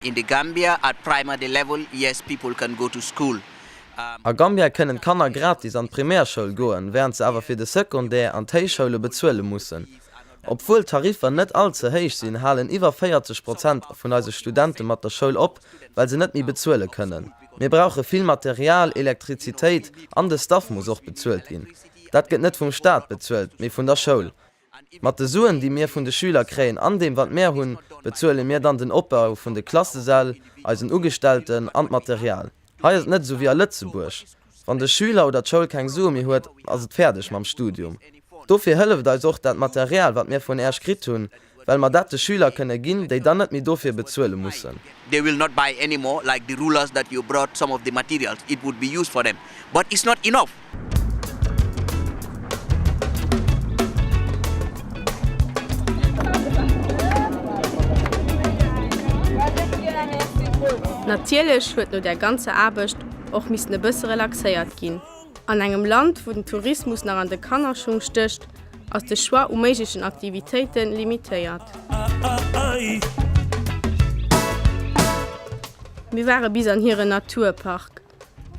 In the Gambia at primary level, yes, people can go to school. A Gambia kënnen d'Kanner gratis an d'Primärschoul goen, wärend se awer fir de Secondaire an d'Héichschoule bezuele mussen. Obwuel d'Tariffer net all ze héich sinn, halen iwwer 40 Prozent vun eise Studente mat der Schoul op, well se net méi bezuele kënnen. Mir brauche vill Material, Elektrizitéit an de Staff muss och bezuelt ginn. Dat gëtt net vum Staat bezuelt, mee vun der Schoul. Mat de Suen, déi mir vun de Schüler kréien an deem, wat mär hunn, bezuele mir dann den Opbau vun de Klassesäll, eisen Ugestellten an d'Material. Hei ass et net esou wéi a Lëtzebuerg. Wann de Schüler oder d'Schoul keng Sue méi huet, ass et fäerdeg mam Studium. Dofir hëlleft eis och dat Material, wat mir vun Äech kritt hunn, well mer dat de Schüler kënne ginn, déi dann net méi dofir bezuele mussen. They will not buy anymore like the rulers that you brought some of the materials it would be used for them but it's not enough. Natierlech huet no där ganzer Aarbecht och missten e bësse relaxéiert ginn. An engem Land, wou den Tourismus nach an de Kannerschung stécht, ass de Choix u méiglechen Aktivitéite limitéiert. Mir ware bis an hiren Naturpark.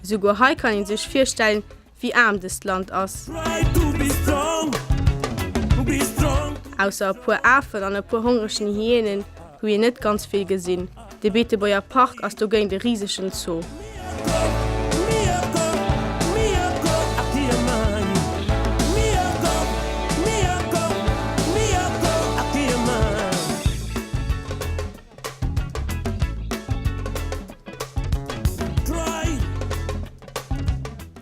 Esouguer hei kann een sech virstellen, wéi aarm dëst Land ass. Ausser e puer Afen an e puer hongregen Hyänen hu mir net ganz vill gesinn. De Beetebuerger Park ass dogéint e risegen Zoo.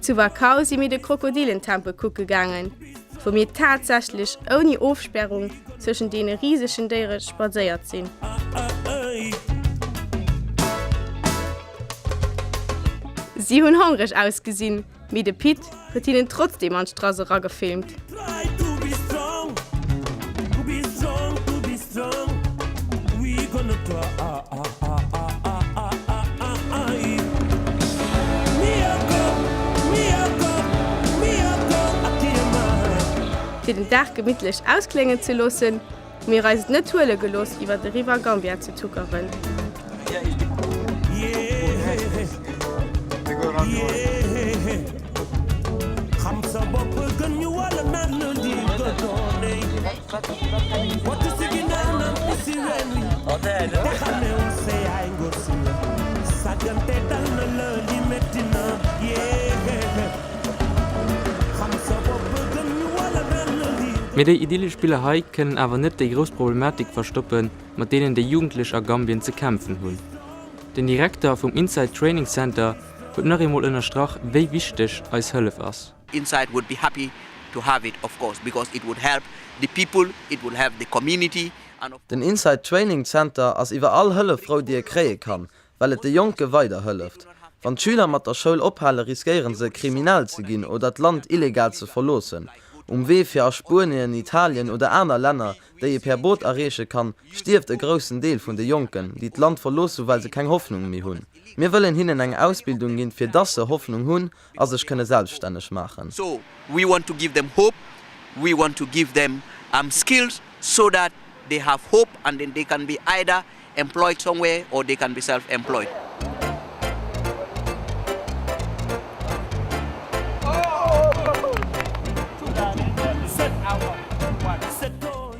Zu Wachau si mir de Krokodillentempel kucke gaangen, wou mir tatsächlech ouni Ofsperrung zwëschen deene risegen Déiere spadséiert sinn. Si hunn hongreg ausgesinn, mee de Pit huet hinnen trotzdeem an d'Strass eragefilmt. Fir den Dag gemittlech auskléngen ze loossen, hu mir eis et net huele gelooss iwwer de River Gambia ze tuckeren. Mee déi idyllesch Biller hei kënnen awer net déi grouss Problematik verstoppen, mat deenen déi Jugendlech a Gambien ze kämpfen hunn. Den Direkter vum Insight Training Center huet nach eemol ënnerstrach, wéi wichteg eis Hëllef ass. Insight would be happy to have it of course because it would help the people, it would help the community and of. Den Insight Training Center ass iwwer all Hëllef frou déi e kréie kann, well et de Jonke weider hëlleft. Wann d'Schüler mat der Schoul ophale riskéieren se kriminell ze ginn oder d'Land illegal ze verloossen. Um Wee fir a Spuenien, Italien oder aner Länner, déi ee per Boot erreeche kann, stierft e groussen Deel vun de Jonken, déi d'Land verlooss hu well se keng Hoffnung méi hunn. Mir wëllen hinnen eng Ausbildung ginn, fir dass se Hoffnung hunn a sech kënne selbststänneg maachen. So we want to give them hope, we want to give them skills so that they have hope and then they can be either employed somewhere or they can be self-employed.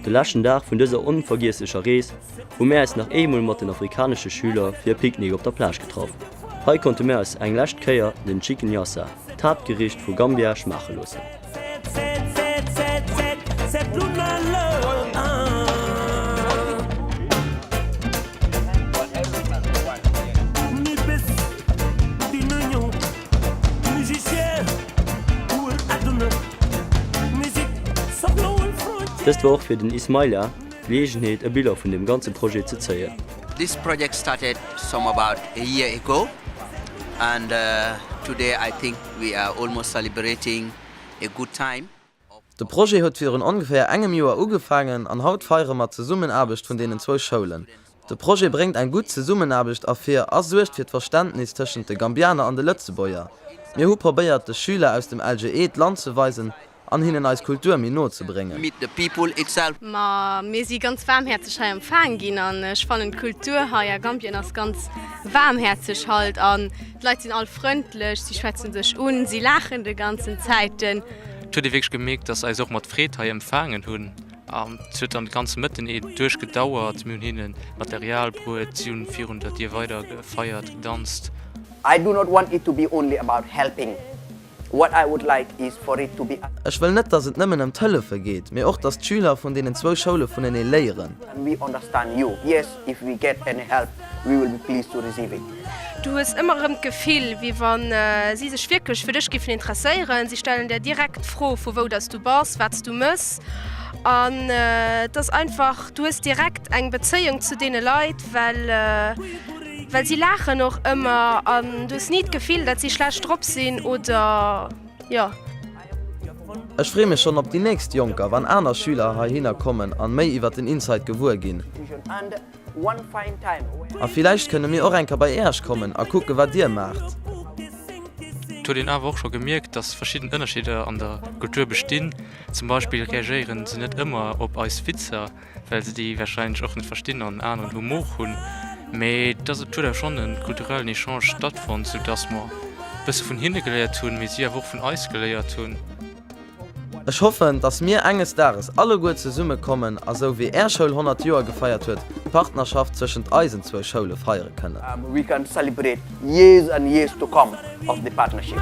De leschten Dag vun dëser onvergiesslecher Rees hu mär eis nach eemol mat den afrikanesche Schüler fir e Picknick op der Plage getraff. Hei konnte mär eis eng lescht Kéier den Chicken Yassa, d'Haaptgericht vu Gambia, schmaache loossen. Dëst war och fir den Ismaila d'Geleegenheet e Bilan vun dem ganze Projet ze zéien. This project started some about a year ago and today I think we are almost celebrating a good time. De Projet huet virun ongeféier engem Joer ugefaangen an haut feiere mer d'Zesummenaarbecht vun deenen zwou Schoulen. De Projet bréngt eng gutt Zesummenaarbecht ervir a suergt fir d'Verständnis tëschent de Gambianer an de Lëtzebuerger. Mir hu probéiert de Schüler aus dem LGE d'Land ze weisen. An hinnen eis Kultur méi no ze bréngen. Meet the people itself. Ma mir si ganz waarmhäerzeg hei empfaang ginn an ech fannen d'Kultur hei a Gambien ass ganz waarmhäerzeg halt an d'Leit sinn all frëndlech, si schwätzen sech un, si laachen de ganzen Zäiten. Et huet ee wierklech gemierkt, dass se eis och mat Freed hei empfaangen hunn an et huet dann de ganze Mëtten ee duerch gedauert. Mir hunn hinne Material bruet, si hunn virun der Dier weider gefeiert, gedanzt. I do not want it to be only about helping. What I would like is for it to be. Ech wëll net, dass et nëmmen ëm d'Hëllefe geet, mee och, dass d'Schüler vun deenen zwou Schoule vunenee léieren. And we understand you. Yes, if we get any help, we will be pleased to receive it. Du hues ëmmer erëm d'Gefill, wéi wa si sech wierklech fir dech giffen interesséieren. Si stellen der direkt d'Fro, vu wou dass du bass, wat s du mëss. An et ass einfach, du hues direkt eng Bezéiung zu deene Leit, well. Well si laachen och ëmmer an du hues ni d'Gefill, dat si schlecht drop sinn oder jo. Ech free mech schonn op déi nächst Jonker, wann aner Schüler heihinner kommen an méi iwwer den Insight gewuer ginn. A villäicht kënne mir och eng Kéier bei Äerch kommen a kucke wat dir maacht. Et huet een awer och scho gemierkt, dass verschidden Ënnerscheeder an der Kultur bestinn. Zum Beispill reagéieren se net ëmmer op eis Witzer. well se déi wahrscheinlech och net verstinn an en aneren Humor hunn, mee dass et huet awer schonn e kulturellen Echange stattfonnt, sou dass mer e bësse vun hinne geléiert hunn, mee si awer och vun eis geléiert hunn. Ech hoffen, dass mir enges Dages alleguer zesumme kommen a sou wéi Är Schoul 100 Joer gefeiert huet, d'Partnerschaft zwëschent eisen zwou Schoule feiere kënnen. We can celebrate years and years to come of the partnership.